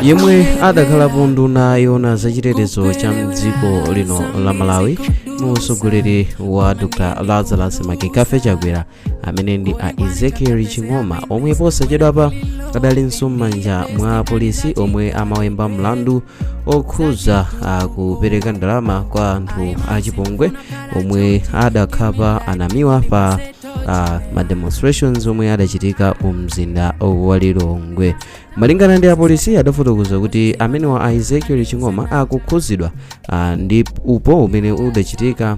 Yemwe adakhalapo nduna yoona zachitetezo cha mdziko lino la Malawi mu utsogoleri wa Dr Lazarus McCarthy Chakwera, amene ndi a Ezekiel Ching'oma, omwe posachedwapa adalinso m'manja mwa polisi omwe amawayimba mlandu okhuza kupereka ndalama kwa anthu achipongwe omwe adakhapa anamiwa pa ma demonstrations omwe adachitika mu mzinda wa Lilongwe. Malingana ndi apolisi, adafotokoza kuti amenewa a Ezekiel Ching'oma akukhuzidwa ndi upo umene udachitika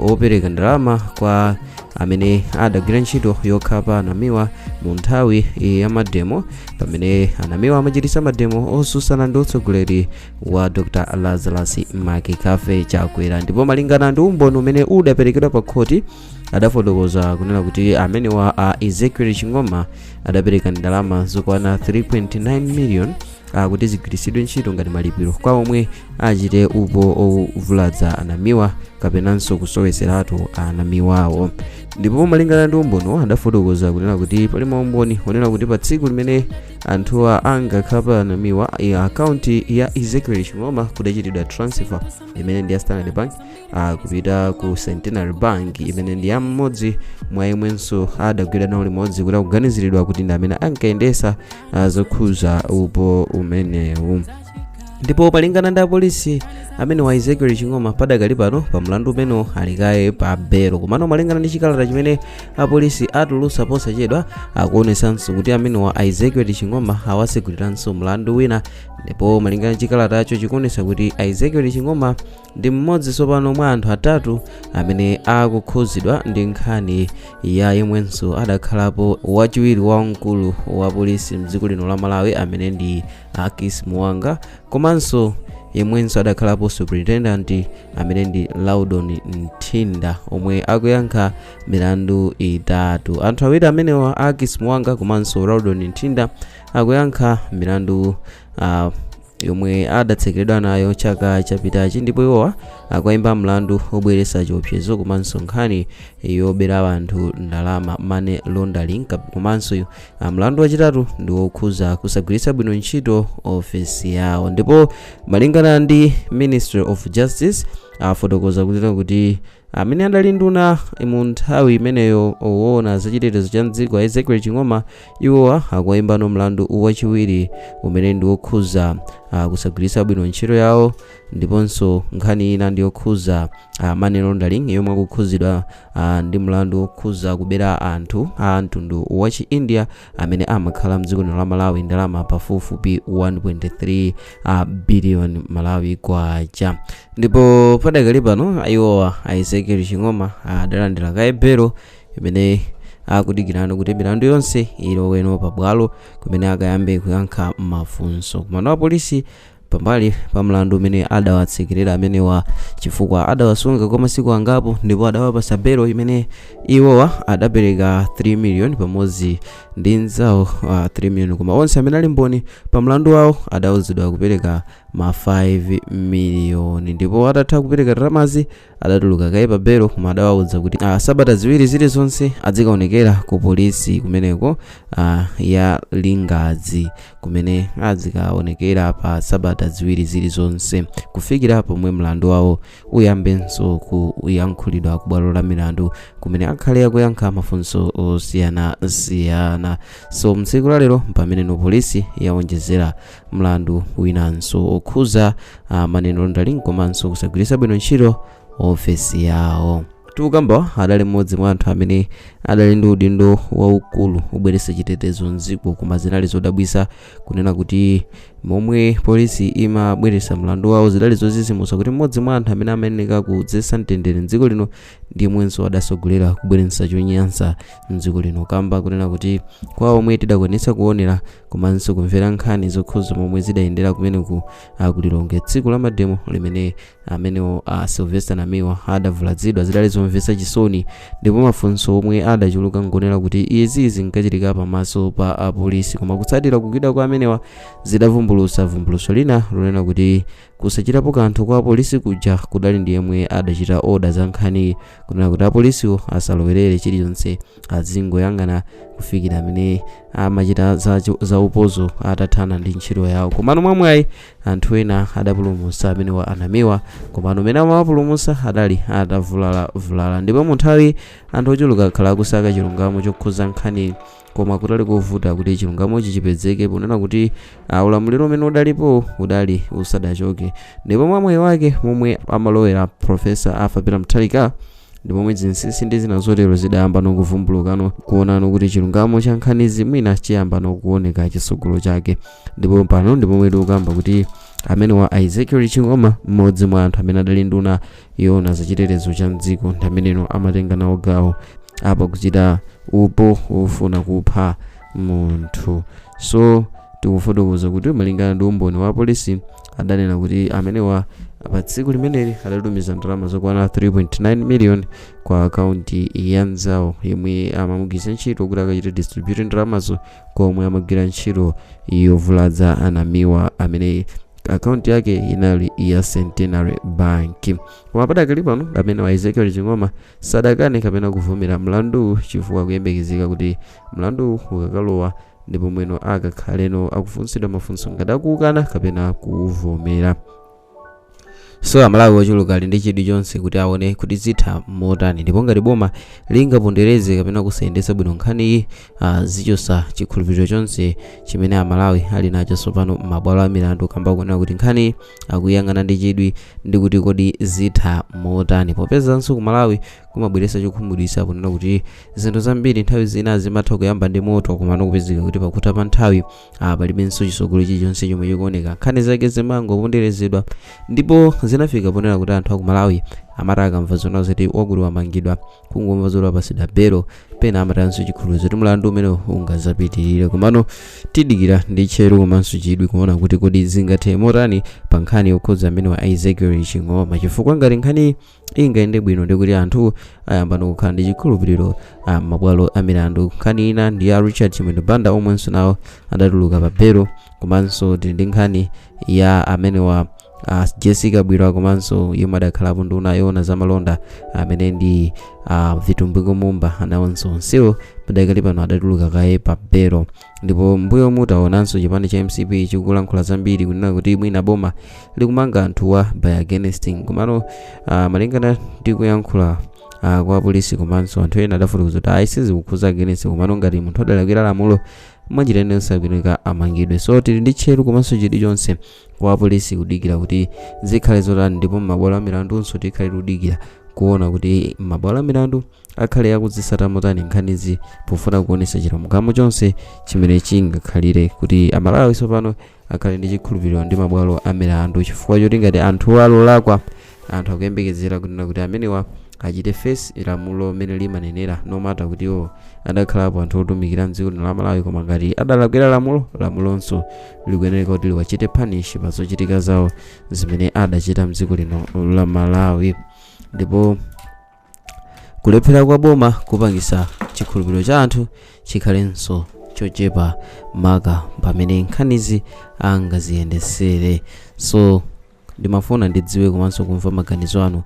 opereka ndalama kwa amene adagwira ntchito yokhapa anamiwa mu nthawi ya mademo, pamene anamiwa amachitisa mademo osusana ndi utsogoleri wa Dr Lazarus McCarthy Chakwera. Ndipo malingana ndi umboni umene udaperekedwa pa khoti, adafotokoza kunena kuti amenewa a Ezekiel Ching'oma adapereka ndalama zokwana 3.9 million kuti zigwiritsidwe ntchito ngati malipiro kwa omwe achite upo ovulaza anamiwa kapenanso kusoweseratu anamiwawo. Ndipo malingana ndi umboni, adafotokoza kunena kuti pali maumboni onena kuti pa tsiku limene anthuwa angakhapa anamiwa, akaunti ya Ezekiel Ching'oma kudachitidwa transfer imene ndi ya Standard Bank kupita ku Centenary Bank, imene ndi ya mmodzi mwa yemwenso adagwira nawo limodzi kuti akuganiziridwa kuti ndi amene ankayendesa zokhuza upo umenewu. Ndipo malingana ndi apolisi, amene wa Ezekiel Ching'oma padakali pano pa mlandu umenewu ali kaye pa belo. Komano malingana ndi chikalata chimene apolisi atulutsa posachedwa, akuonesanso kuti amene wa Ezekiel Ching'oma awaseguriranso mlandu wina. Ndipo malingana ndi chikalatacho, chikuonesa kuti Ezekiel Ching'oma ndi mmodzi tsopano mwa anthu atatu amene akukhuzidwa ndi nkhani ya yemwenso adakhalapo wachiwiri wa mkulu wa polisi mdziko lino la Malawi, amene ndi Akis Muwanga, komanso yemwenso adakhalapo superintendent, amene ndi Laudon Mthinda, omwe akuyankha milandu itatu. Anthu awiri amenewa, Akis Muwanga komanso Laudon Mthinda, akuyankha milandu yomwe adatsekeredwa nayo chaka chapitachi, ndipo iwowa akuyimba mlandu obweretsa chiopsezo komanso nkhani yobera anthu ndalama, money laundering, komanso mlandu wachitatu ndi wokhuza kusagwiritsa bwino ntchito ofesi yawo. Ndipo malingana ndi Ministry of Justice, afotokoza kuti amene adali nduna mu nthawi imeneyo owona zachitetezo cha mdziko, Ezekiel Ching'oma, iwowa akuyimbano mlandu wachiwiri umene ndi wokhuza kusagwiritsa bwino ntchito yawo, ndiponso nkhani ina ndi yokhuza money laundering, yomwe akukhuzidwa ndi mlandu wokhuza kubera anthu a mtundu wa chi India amene amakhala mdziko lino la Malawi ndalama pafupifupi 1.3 billion Malawi kwacha. Ndipo padakali pano iwowa a Ezekiel Ching'oma adalandira kaye belo imene akudikirano kuti milandu yonse iloweno pabwalo kumene akayambe kuyankha mafunso. Komano apolisi, pambali pa mlandu umene adawatsekerera amenewa, chifukwa adawasunga kwa masiku angapo ndipo adawapasa belo imene iwowa adapereka 3 million pamodzi ndi nzawo 3 million, koma onse amene ali mboni pa mlandu wawo adawuzidwa kupereka ma 5 million. Ndipo atatha kupereka ndalamazi, adatuluka kaye pa belo, koma adawawuza kuti sabata 2 zilizonse adzikaonekera ku polisi kumeneko ya Lingadzi, kumene adzikaonekera pa sabata 2 zilizonse kufikira pomwe mlandu wawo uyambenso kuyankhulidwa ku bwalo la milandu, kumene akhale akuyankha mafunso osiyanasiyana. So mtsiku la lero pamene no polisi yawonjezera mlandu winanso okhuza money laundering komanso kusagwiritsa bwino ntchito ofesi yawo. Tikukamba adali mmodzi mwa anthu amene adali ndi udindo waukulu obweretsa chitetezo mdziko, koma zinali zodabwitsa kunena kuti momwe polisi imabweretsa mlandu wawo, zidali zozizimusa kuti mmodzi mwa anthu amene amayenera kudzetsa mtendere mdziko lino ndiyemwenso adasogolera kubweretsa chonyansa mdziko lino, kamba kunena kuti kwa omwe tidakwanitsa kuonera komanso kumvera nkhani zokhuza momwe zidayendera kumeneku ku Lilongwe tsiku la mademo limene amenewo a Sylvester Namiwa adavulazidwa, zidali zomvetsa chisoni. Ndipo mafunso omwe adachuluka ngonena kuti izi zinkachitika pamaso pa apolisi, koma kutsatira kugwidwa kwa amenewa zidavumbulutsa Avumbulutsa vumbulutso lina lonena kuti kusachitapo kanthu kwa apolisi kuja kudali ndi yemwe adachita order za nkhani, kunena kuti apolisiwo asalowerere chilichonse, azingoyang'ana kufikira amene amachita za upozo atathana ndi ntchito yawo. Komano mwamwayi anthu ena adapulumutsa amenewa anamiwa, komano amene amawapulumutsa adali atavulalavulala. Ndipo mu nthawi anthu ochuluka akhala akusaka chilungamo chokhuza nkhani, koma kutali kovuta kuti chilungamochi chipezeke, ponena kuti ulamuliro umene udalipo udali usadachoke. Ndipo mwamwayi wake momwe amalowera Professor Arthur Peter Mutharika ndi momwe zinsinsi ndi zina zotero zidayamba nokuvumbulukano, kuonano kuti chilungamo cha nkhanizi mwina chiyamba nokuoneka chitsogolo chake. Ndipo pano ndi momwe tikukamba kuti amene wa Ezekiel Ching'oma, mmodzi mwa anthu amene adali nduna yoona zachitetezo cha mdziko, ndi ameneno amatenga nawo gawo apa kuchita upo wofuna kupha munthu. So tikufotokoza kuti malingana ndi umboni wa polisi, adanena kuti amenewa pa tsiku limeneli adatumiza ndalama zokwana 3.9 million kwa akaunti ya nzawo yomwe amamugwiritsa ntchito kuti akachite distribute ndalamazo komwe amagwira ntchito yovulaza anamiwa, amene akaunti yake inali ya Centenary Bank. Koma padakali pano amene wa Ezekiel Ching'oma sadakane kapena kuvomera mlandu, chifukwa kuyembekezeka kuti mlandu ukakalowa ndipo mweno akakhaleno akufunsidwa mafunso ngati akukana kapena kuvomera. So Amalawi ochuluka ali ndi chidwi chonse kuti aone kuti zitha motani, ndipo ngati boma lingapondereze kapena kusayendetsa bwino nkhaniyi, zichosa chikhulupiriro chonse chimene Amalawi ali nacho tsopano m'mabwalo a milandu, kamba kunena kuti nkhani akuyang'ana ndi chidwi ndi kuti kodi zitha motani, popezanso ku Malawi kumabweretsa chokhumudwitsa ponena kuti zinthu zambiri nthawi zina zimatha kuyamba ndi moto, komano kupezeka kuti pakutha pa nthawi palibenso chisogolo chilichonse chomwe chikuoneka. Nkhani zake zimangoponderezedwa, ndipo zinafika ponena kuti anthu aku Malawi amati akamva zona zoti wakuti wamangidwa, kungomva zoti wapasidwa belo, pena amatanso chikhulupiriro zoti mlandu umene ungazapitirire. Komano tidikira ndi tcheru komanso chidwi kuona kuti kodi zingathe motani pa nkhani yokhudza amene wa Ezekiel Ching'oma, chifukwa ngati nkhani ingayende bwino ndikuti anthu ayamba nokukhala ndi chikhulupiriro mabwalo a milandu. Nkhani ina ndi ya Richard Chimwendo Banda, omwenso nawo adatuluka pa belo, komanso tili ndi nkhani ya amene wa Jessica Bwira, komanso yomwe adakhalapo nduna yoona zamalonda amene ndi Vitumbiko Mumba, anawonso onsewo padakali pano adatuluka kaye pa belo. Ndipo mbuyo mutaonanso chipani cha MCP chikulankhula zambiri kunena kuti mwina boma likumanga anthuwa by against, komano malingana ndi kuyankhula kwa polisi komanso anthu ena, adafotokoza kuti ayi, sizikukhuza against, komano ngati munthu adalakwira lamulo mwanjira inenso akuyeneka amangidwe. So tili ndi tcheru komanso chidwi chonse kwa polisi kudikira kuti zikhale zotani, ndipo m'mabwalo a milandunso tikhale tikudikira kuona kuti mabwalo a milandu akhale akuzisata motani nkhanizi, pofuna kuonetsa chilungamo chonse chimene chingakhalire kuti Amalawi tsopano akhale ndi chikhulupiriro ndi mabwalo a milandu, chifukwa choti ngati anthu alolakwa, anthu akuyembekezera kunena kuti amenewa achite face lamulo limene limanenera, no matter kuti iwo adakhalapo anthu otumikira mdziko lino la Malawi. Koma ngati adalakwira lamulo, lamulonso likuyenera kuti liwachite punish pa zochitika zawo zimene adachita mdziko lino la Malawi. Ndipo kulephera kwa boma kupangisa chikhulupiriro cha anthu chikhalenso chochepa, maka pamene nkhanizi angaziyendesere. So ndimafuna ndidziwe komanso kumva maganizo anu,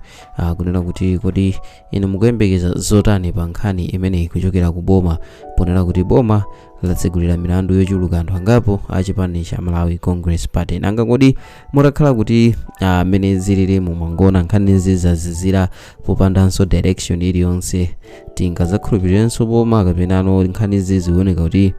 kunena kuti kodi inu mukuyembekeza zotani pa nkhani imeneyi kuchokera ku boma, ponena kuti boma latsegulira milandu yochuluka anthu angapo a chipani cha Malawi Congress Party? Nanga kodi mutakhala kuti amene zilili mwangona nkhanizi zazizira popandanso direction iliyonse, tingazakhulupirirenso boma, kapenano nkhanizi zikuoneka kuti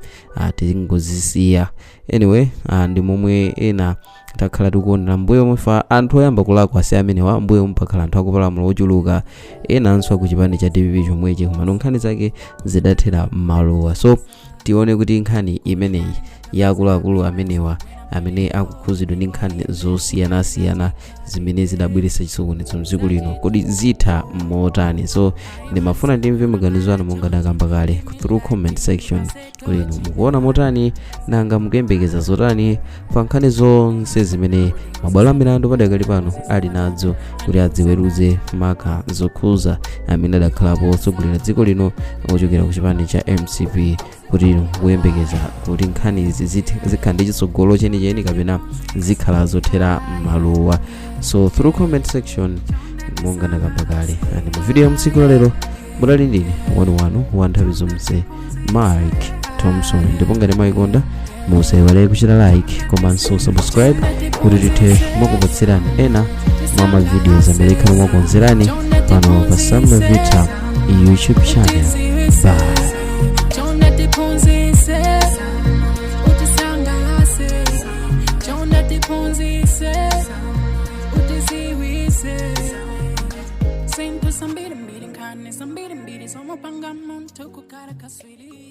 tingozisiya? Anyway, ndi momwe ena takhala tikuonera mbuyo mwefa anthu oyamba kulakwa si amenewa. Mbuyo mpakhala anthu akupalamula ochuluka, enanso akuchipani cha DPP chomwechi, komano nkhani zake zidathera m'malowa. So tione kuti nkhani imeneyi ya akuluakulu amenewa amene akukhuzidwa ndi nkhani zosiyanasiyana zimene zidabweretsa chisokonezo mdziko lino, kodi zitha motani? So ndimafuna ndimve maganizo anu monga ndakamba kale through comment section, kuti inu mukuona motani, nanga mukuyembekeza zotani pa nkhani zonse zimene mabwalo a milandu padakali pano ali nadzo kuti adziweruze, maka zokhuza amene adakhalapo otsogolera dziko lino ochokera ku chipani cha MCP. Kuti inu mukuyembekeza kuti nkhani izi zikhala ndi chitsogolo chenicheni kapena zikhala zothera maluwa? So through comment section, monga ndakamba kale, and mu video ya mtsiku la lero mudali ndine wanu wa nthawi zonse, Mark Thompson. Ndipo ngati mwayikonda, musaiwale kuchita like komanso subscribe kuti tithe kumakupatsirani ena mwa ma videos amene tikhala tikukonzerani pano pa Sam Vita YouTube channel. Bye. Chonde tiphunzitse, utisangalatse. Chonde tiphunzitse, utidziwitse zinthu zambirimbiri, nkhani zambirimbiri zomupanga munthu kukhala katswiri.